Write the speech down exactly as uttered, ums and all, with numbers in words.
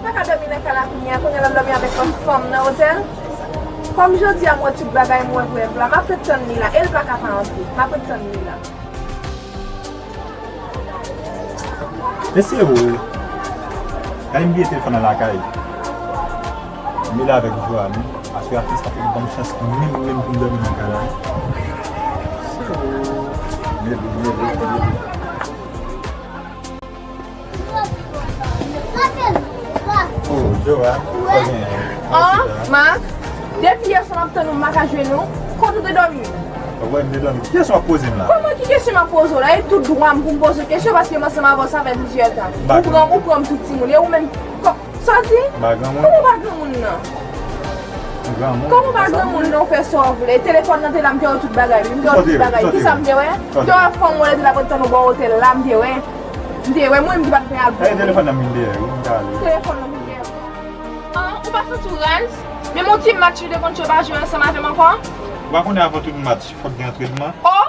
Pa ka dòmi nan kay la kounye a, kounye a l ap dòmi avèk lòt fanm nan otèl. Kòm jodi a m wè tout bagay, m wè rèv la, m ap ret tann li la, e l pa ka pa antre, m ap ret tann li la. Mesye o, kay m bliye telefòn nan lakay. M rele avèk Joanne, aswè a fè sa pou l ban m chans mwen menm pou m dòmi nan kay la. Mesye o, mele, mele, mele. Oh, Joanne, sa w genyen? Oh, Marc, depi yè swa m ap tann ou, m pa ka jwenn ou. Kote w te dòmi? Ou wè m te dòmi. Ki kesyon w ap poze m la? Kòman ki kesyon m ap poze w la? E tout dwa m pou m poze w kesyon paske m ansanm avè w sa fè plizyè tan. Ou pran, ou pran m tout timoun. E ou menm, kò-, sa w di? M pa granmoun. Kòman w pa granmoun nan? M granmoun. Kòman w pa granmoun nan, ou fè sa w vle? Telefòn nan te la, m te wè tout bagay wi. M te wè tout bagay. Kisa m te wè? M te wè fanm ou te la pral tann ou bò otèl la, m te wè. M te wè, mwen menm ki pa t gen al. Telefòn nan m vin dèyè wi, m te ale. Telefòn nan vin dèyè. Ah, ou pa santi w raz? Menm yon ti match li te konn jwe pa jwe ansanm avè m ankò? Ou pa konnen avan tout match, fòk gen antrenman? Oh!